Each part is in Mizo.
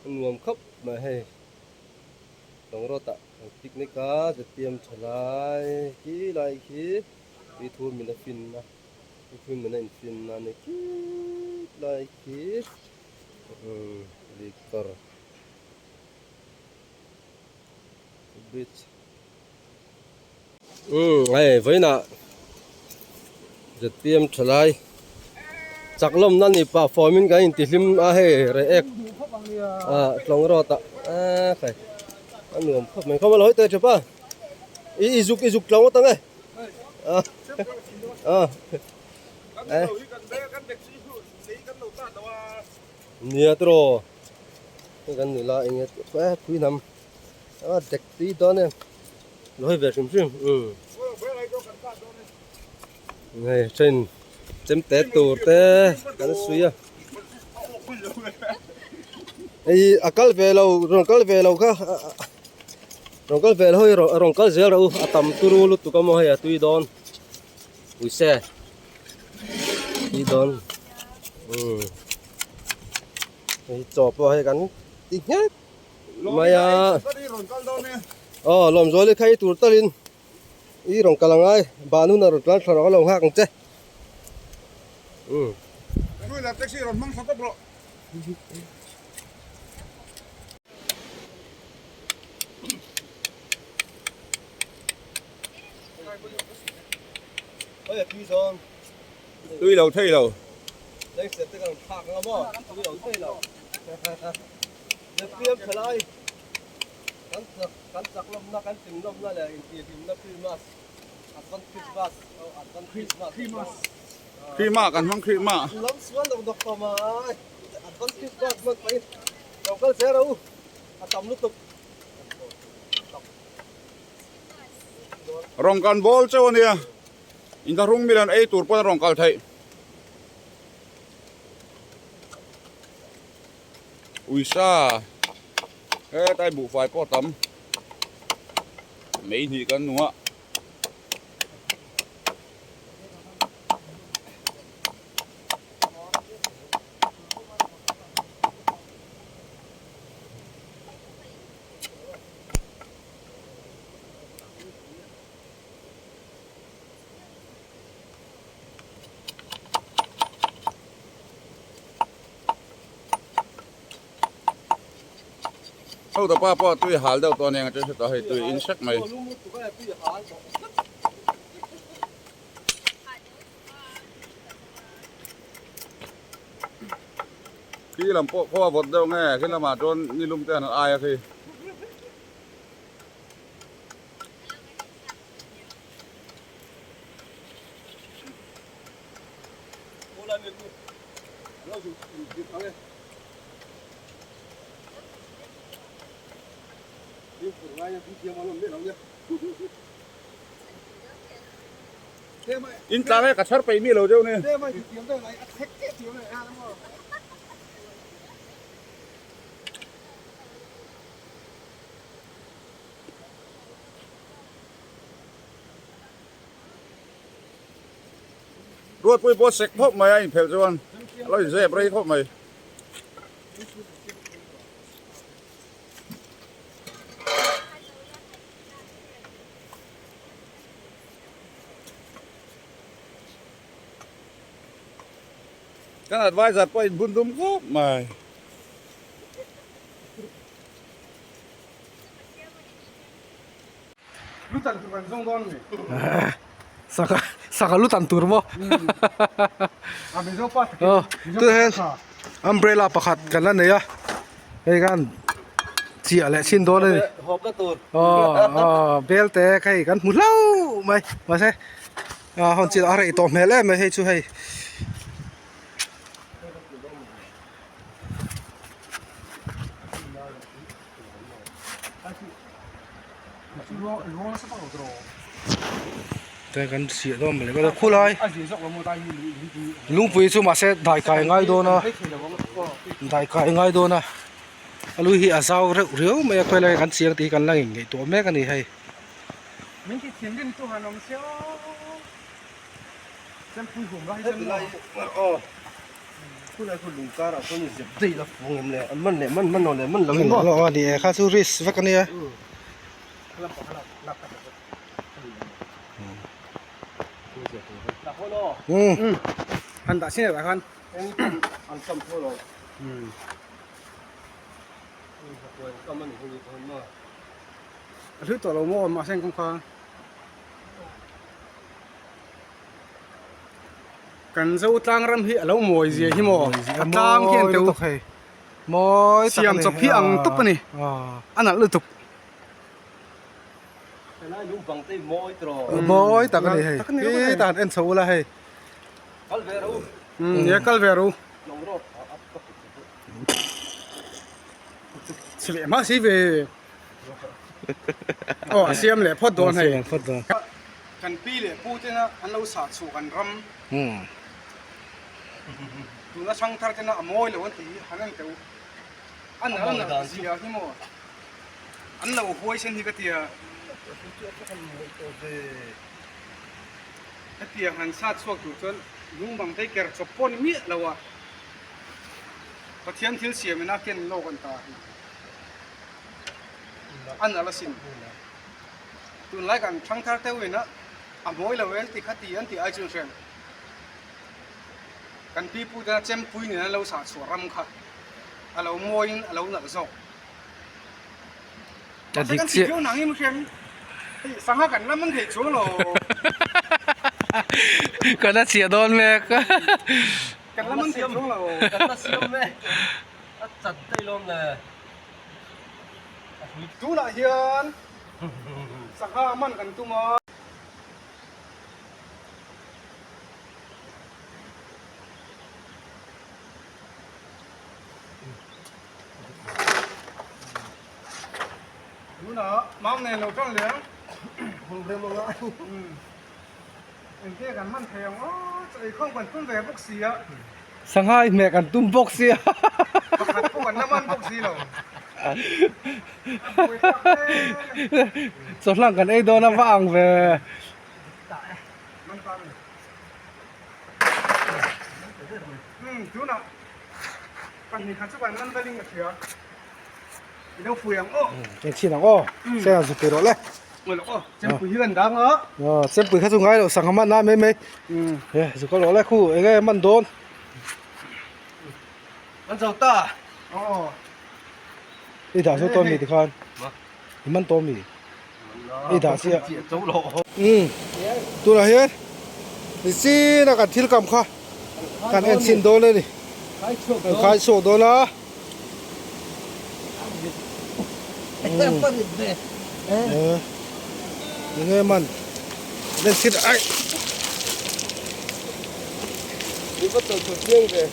A nuam khawp mai hei Tlawng rawt ah an picnic a zpm tha lai khi lai khi tui thur min a fin a tui thur min a infin a ni khit lai khi umm lui kawr bridge umm hei vawiinah zpm tha lai chak lawmna ni pah fawmin kan intihlim a hei reh ek ah tlawng rawt ah eee khai a nuam khawp mai khawm a lo hawi teh tep a i i zuk i zuk tlawng ngawt ang e ah ah eh nia tiraw hei kan nula eng nge eh pui hnam a dek tui dawn em lo hawi ve hrim hrim umm. Hei train chem te tur te kan sui a hei a kal ve lo rawn kal ve lo kha rawn kal ve lo hi rawn kal zel rawh u a tam turu lutuk a maw hei a tui dawn uise tui dawn umm hei chaw pawh hei kan ti nghet mai a aw lawmzuali kha i tur talin. I rawn kal angai ban hun a rawn tlan thla rawh a lo nghak ang che. Umm. Tui taxi rawn hmang thla tawp rawh. Tui lo thei lo. Lengset te kan rawn thlak anga maw? Tui lo thei lo. Zepiem thalai. Kan chak kan chak lawmna kan tling lawmna leh intihhlimna Christmas Advent Christmas oh Advent Christmas Christmas Christmas kan hmang Christmas Lam sual dawk dawk tawh mai Advent Christmas hman pahin lo kal zel rawh u a tam lutuk Rawn kan bawl chauh ania inthlahrung milan ei tur pawn a rawn kal theih. Uisa hetlai buhfai pawh a tam mei hnih kan nung a. Ho ta pa pawh tui hal deuh tawh aniang a hre tawh hei tui in sek mai. Khi lam pawh khaw a vawt deuh nge khi lamah chuan nilum te han ai a khi. In tlang e ka chhar peih mi lo deuh ni. Ruatpui pawh sek khawp mai a inphelh chuan a lo inzep rei khawp mai. Kan advisor pawh inbun dum khawp mai. Sangha sangha lu tan tur maw aw tunah hian umbrella pakhat kan la nei a hei khan chiah leh chhin dawn a ni aw aw bel te hei kan hmu hlauh mai mahse a hawn chin a rei tawh hmel em mai hei chu hei. Te kan siah dawn mawle ka khulai lungpui chu mahse dai kai ngai dawn a dai kai ngai dawn a a lui hi a zau reuh riau mai a khawi lai kan chiang tih hi kan la ngaihtuah mek a ni hei. Khulai khu lung karah chuan i zep daih la fung em le an man leh man man lo leh man lo in maw. A ni e kha chu risk vek a nia. Um. An dah chin ah khan. An kam tho lo. A hlui tawh lo maw mahse an kawngka. Kan zo tlang ram hi a lo mawi zia hi maw a tlang hian teu mawi siam chawp hi ang tawp a ni a nalh lutuk mawi tak a ni hei khi tan en chho ula hei nia kal ve ru chhe leh hma si ve aw a siam leh phawt dawn hei Kan pi leh pu tena an lo sah chhuak an ram tuna hrang thar tena a mawi lo an ti hi han en teh u. A nal nalh zia hi maw an lo huai sen hi ka tia. Hetiang han sah chhuak tur chuan lung bang te ker chawp pawh ni miah lo a. Pathian thil siam ina ken lawk an ta hi a nalh asin. Tunlai kan thang thar deuh in a a mawi lo e ti kha ti an tih ai chu hrem kan pi pu te chempui nen an lo sah chhuah ram kha a lo mawi in a lo nalh zawk mahse kan ti viau nang in hrem hei sangha kan la man thei chuang lo kan la chhiah dawn mek kan la man thei chuang lo kan la siam mek a chat daih lawm le. Tunah hian sangha man kan tum a. Tunah mau nen lo tang leh ang. Engte kan man thei ang aw, chaw eikhawm kan tum ve bawk si a. Sangha i hmeh kan tum bawk si a. Pakhat pawh kan la man bawk si lo. A buai tak e. Chawhlang kan ei dawn a va ang ve. Man ta ni. Umm tunah pahnih khat chu kan man daling a hria. I lo pui ang aw. Eng chin ang aw. Sena zu pui rawh le. Ngawih lawk aw. Chempui hi kan dang a. Aw chempui kha chu ngai lo sangha man na mai mai. E zu kal rawh le khu eng nge man dawn. An zo ta. Aw. I dah chu tawn mi tikhan. I man tawn mi. I dah chiah. Um tunah hian ni chin a kan thil kam kha kan en chhin dawn a ni. Kan khai chhuak dawn a. Enge man len chhin ai. I va tawlh chhuak chiang ve.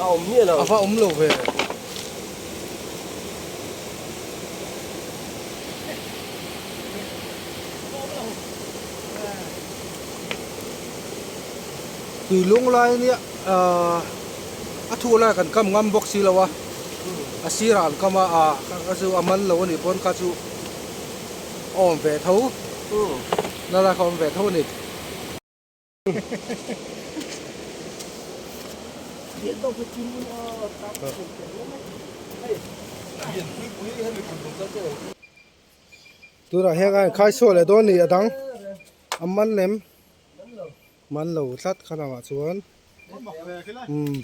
A awm miah lo. A va awm lo ve. Tui lung lai nia ahh a thu lai kan kam ngam bawk si lo a a sirah an kam a ah ka chu a man lo a nih pawn kha chu a awm ve tho na lai kha a awm ve tho a ni. Tunah hian a inkhai chhuah leh dawn a ni a dang a man lem man lo tlat kha lamah chuan umm.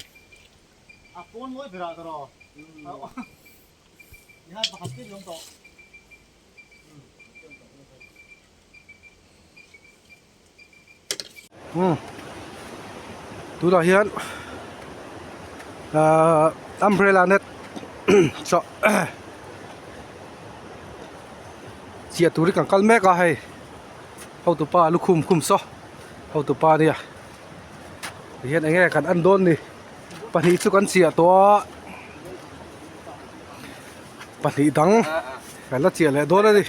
Tunah hian ahh umbrella net chawh chiah turin kan kal mek a hei hotupa lukhum khum saw hotupa nia tihian eng nge kan en dawn ni pahnih chu kan chiah tawh a pahnih dang kan la chiah leh dawn a ni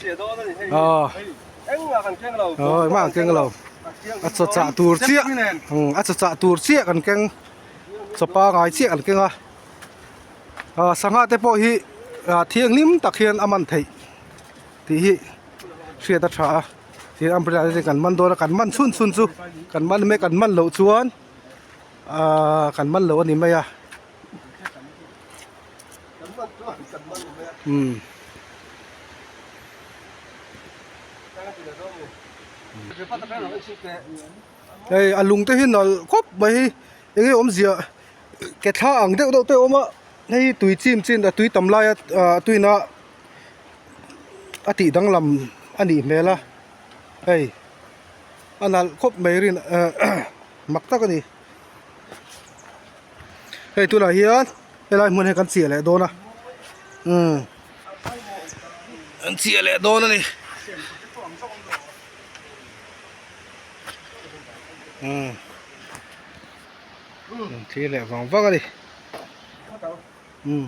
aw. Engmah kan keng lo. Aw engmah kan keng lo. A chaw chah tur chiah. Umm a chaw chah tur chiah kan keng. Chaw pangai chiah kan keng a. Ah sangha te pawh hi ah thianghlim tak hian a man theih tih hi hriat a tha a. Tin umbrella te kan man dawn a kan man chhun chhun chu kan man mai kan man loh chuan ah kan man lo a ni mai a. Umm. Hei a lung te hi nalh khawp mai hi eng nge awmzia ke thla ang deuh deuh te a awm a hei hi tui chim chin a tui tam laia ah tuina a tih danglam a nih hmel a hei a nalh khawp mai rin ah mak tak a ni hei tunah hian helai hmun hi kan chiah leh dawn a umm an chiah leh dawn a ni umm an thlir leh vang vang a ni umm.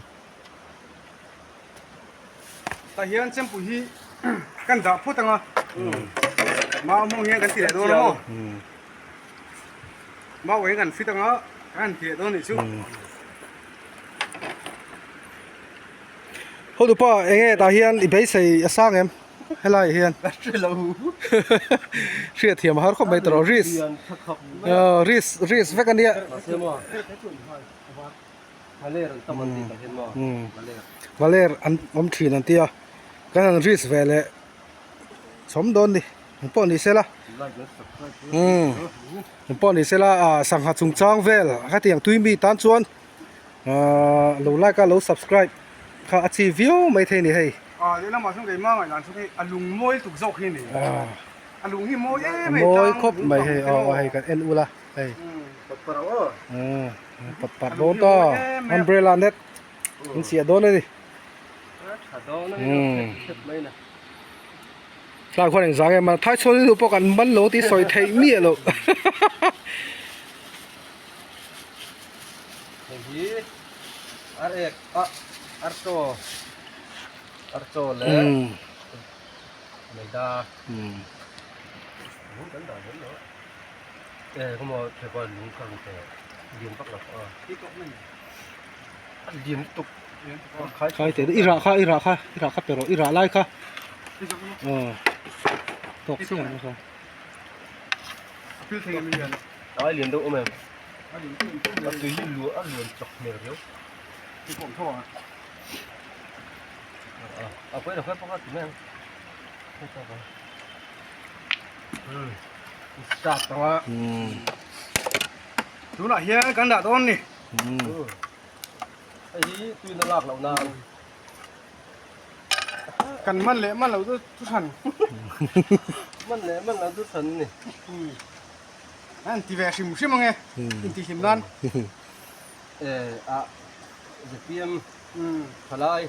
Tah hian chempui hi kan dah phawt anga mau hmang hian kan ti leh dawn a maw mau hian kan fit anga kan han ti leh dawn anih chu. Hotupa enge tah hian i beisei a sang em helai ah hian hriat thiam a har khawp mai tawh risk risk risk vek ania. Valer an awm thin an tia kan han risk ve leh chhawm dawn ni eng pawh ni sela umm eng pawh ni sela ah sangha chungchang vel khatiang tui mi tan chuan ahh lo like a lo subscribe kha a chi viau mai thei a ni hei. Ah lehlamah chuan keimah ngaihdan chu hei a lung mawi tuk zawk hi a ni a lung hi mawi em em mawi khawp mai hei aw hei kan en ula hei Pat pat dawn ta umbrella net an chiah dawn a ni tlai khuan engzah nge man thai chhuan nu pawh kan man lo tih sawi theih miah loh hei hi ar ek ah ar chaw ar chaw leh maida kan dah zel lo. Khai teh i rah kha i rah kha i rah kha pe rawh i rah lai kha aw tawk chiah ang kha Tunah hian kan dah dawn ni. Hei hi tuina lak loh nan. Kan man leh man lo chu thu hran. Man leh man lo chu hran ni. An ti ve hrim hrim ange. Inti hlim nan. Eh a ZPM thalai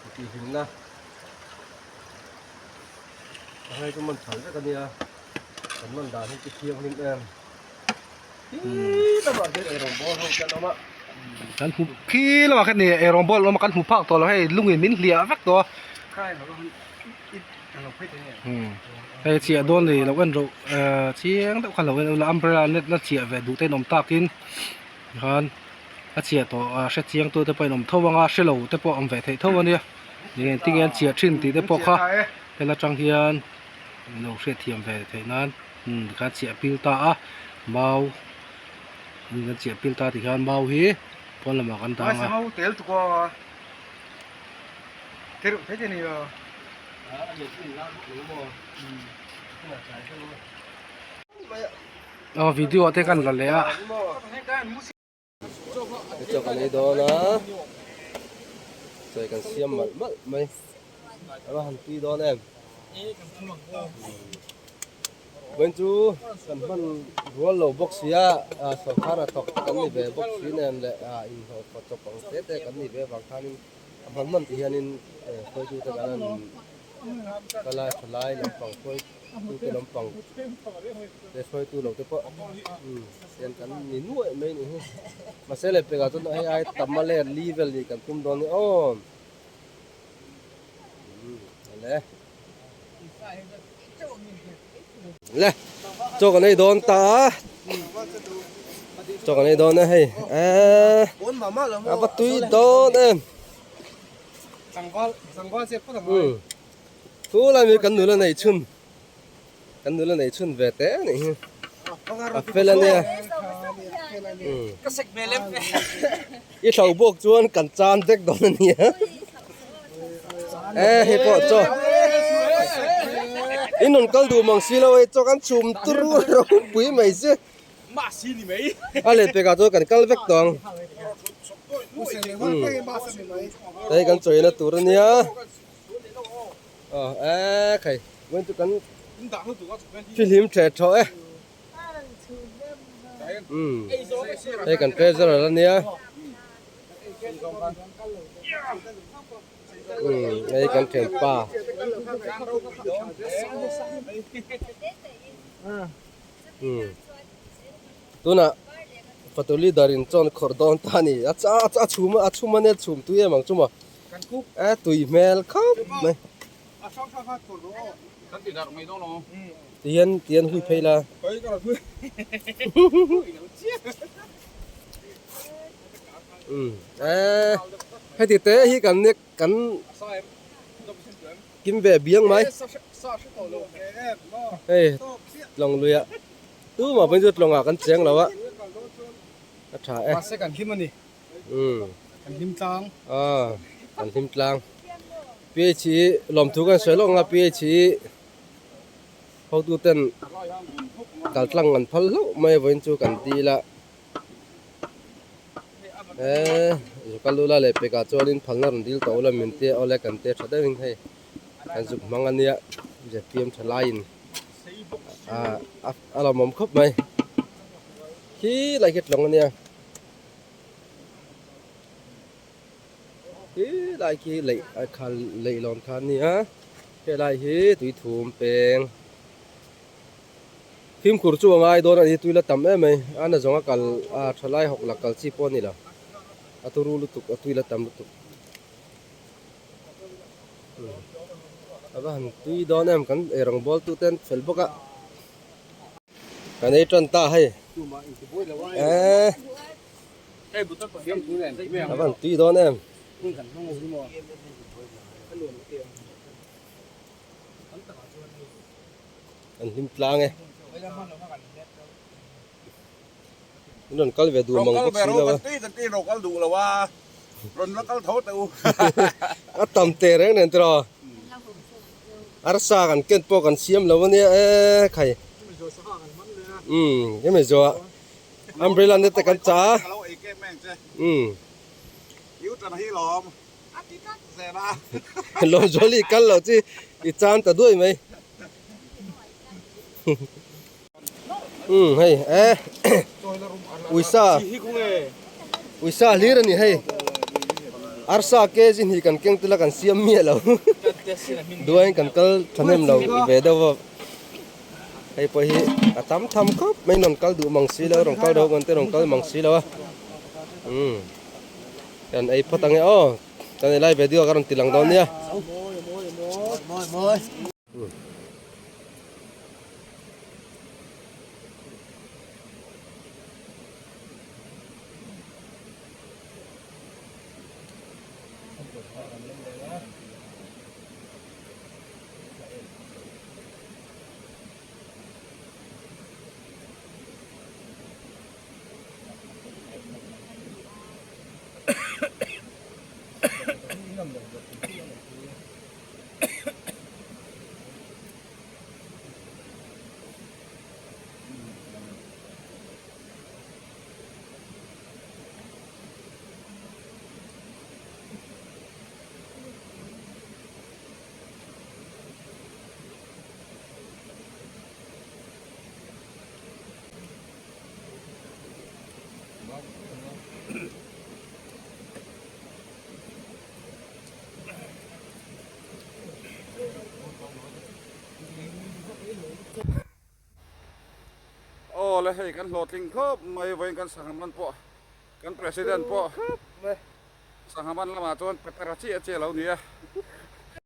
inti hlimna. A ngai chu man phal vek a nia kan man dan hi chu thianghlim em khi lamah hian eirawng bawl ho te an awm a. Kan hmu khi lamah khan ni eirawng bawl an awm a kan hmu phak tawh lo hei lungin min hliah vek tawh a. Hei chiah dawn ni lo en rawh chiang deuh khan lo en ula umbrella net la chiah ve duh te in awm takin tikhan a chiah tawh a hre chiang tu te pawh in awm tho ang a hre lo te pawh awm ve theih tho a nia. Eng tinge an chiah thin tih te pawh kha hel atang hian lo hriat thiam ve theih nan umm tikhan chiah pil ta a mau kan chiah pil ta tikhian mau hi pawn lamah kan dang a. Aw video ah te kan la leh a. Chaw kan ei dawn a chaw kan siam malh malh mai a va han tui dawn em vawiin chu kan hman rual lo bawk si a ah sawrkar a thawk te kan ni ve bawk si nen leh ah inhlawh pawh chawp ang te te kan ni ve avang khanin a hman hman ti hianin hruaitute kan han kal a thalai lampang hruai tute lampang te hruaitu lo te pawh hian kan ni nuaih mai a nih hi mahse leh pekah chuan hei ai tam a let li vel nih kan tum dawn a ni aw le le chaw kan ei dawn ta a chaw kan ei dawn a hei eee a va tui dawn em Chu lai mi kan nula nei chhun kan nula nei chhun ve te a nih hi. A fel a nia. I hlo bawk chuan kan chan vek dawn a nia. E hei pawh chaw. In rawn kal duh mang si lo hei chaw kan chhum turu ropui mai che. A leh pekah chuan kan kal vek tawh ang. Hei kan chawina tur a nia. E khai vawiin chu kan fihlim thleh thawh e. Hei kan treasurer a nia. Hei kan thianpa. Tunah fatu leader in chuan khawrh dawn ta a ni. A chhum a chhum a nia chhum tui em ang chu maw. E tui hmel khawp mai. Tihian tihian hui phei la. E heti te hi kan nek kan kim ve biang mai. Hei tlawng luiah tumah pawhin chu tlawngah kan cheng lo a a tha e. Mahse kan hlim a ni. Kan hlim tlang. Aw kan hlim tlang. PH hi lawmthu kan sawi lawk ang a PH hi hotu ten kal tlang an phal hlauh mai vawiin chu kan dil a. Eee zuk a lula leh pekah chuanin phalna rawn dil tawh ula min tia awle kan tia tha deuhin hei kan zuk hmang a nia zpm tha laiin ah a lawmawm khawp mai khi lai khi tlawng a nia khi lai khi leih kha leihlawn kha a nia helai hi tuithum peng. Fimkhur chu a ngai dawn a ni, tui la tam em mai, a na zawng a kal a thalai hawk la kal chi pawh a ni lo, a turu lutuk a tui la tam lutuk. A va han tui dawn em kan ei rawng bawl tu te an fel bawk a, kan ei tan ta hei eee a va han tui dawn em. An hlim tlang e. In rawn kal ve duh mang bawk si lo a. Rawn kal duh lo a, rawn la kal tho teh u. A tam teh reng nen tiraw. Arsa kan ken pawh kan siam lo ania e khai. Umm hemi zawh ah umbrella net te kan chah a. Umm. Lawmzuali kal loh chi i chan ta duai mai. Umm hei e uisa uisa hlir a ni hei arsa kg hnih kan keng tila kan siam miah lo duain kan kal thahnem lo ve deuh a hei pawh hi a tam tham khawp mai rawn kal duh mang si lo rawn kal reuh ngan te rawn kal mang si lo a umm. Kan ei phawt ang e aw. Kan ei lai video ka rawn ti lang dawn nia. Aw le hei kan hlawhtling khawp mai vawiin kan sangha man pawh kan president pawh sangha man lamah chuan petera chiah chiah a lo ni a.